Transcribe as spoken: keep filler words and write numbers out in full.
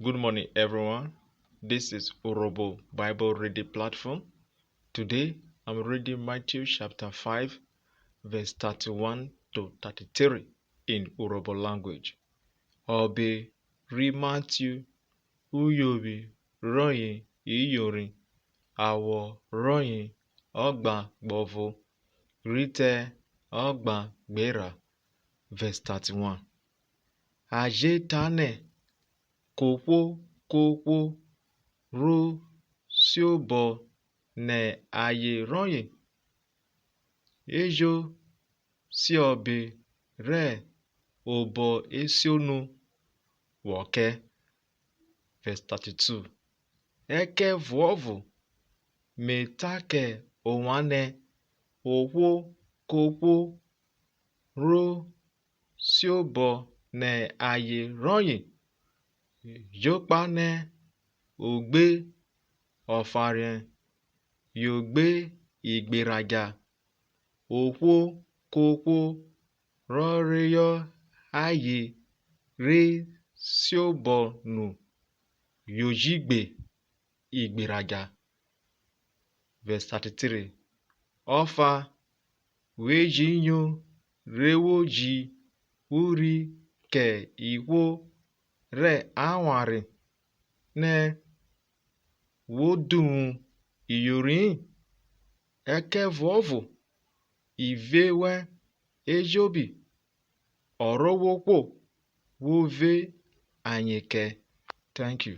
Good morning, everyone. This is Urhobo Bible Reading Platform. Today, I'm reading Matthew chapter five, verse thirty-one to thirty-three in Urhobo language. Ọbe ri Matthew, uyovwi rọye iyorin, awọ rọye ọgban gbọvo, rhi te ọgban gberha. Verse thirty-one. A je tanẹ, kohwo kohwo ro siobọ nẹ aye rọye, e jo si ọbe rẹ obọ esiono vwọ kẹ. Verse thirty-two. Ẹkẹvuọvo me ta kẹ ovwan nẹ, ohwo kohwo ro siobọ nẹ aye rọye, jokpa nẹ o gbe ọfanrhiẹn, yo gbe igberadja. Ohwo kohwo rọ reyọ aye re siobọ nu, yo ji gbe igberadja. Verse thirty-three. Ọfa, we ji nyo re wo ji urhi kẹ ihwo rẹ avwanre nẹ wo duvwu iyori-in, ẹkẹvuọvo ive wẹn ejobi Ọrovwohwo wo ve ayen kẹ. Thank you.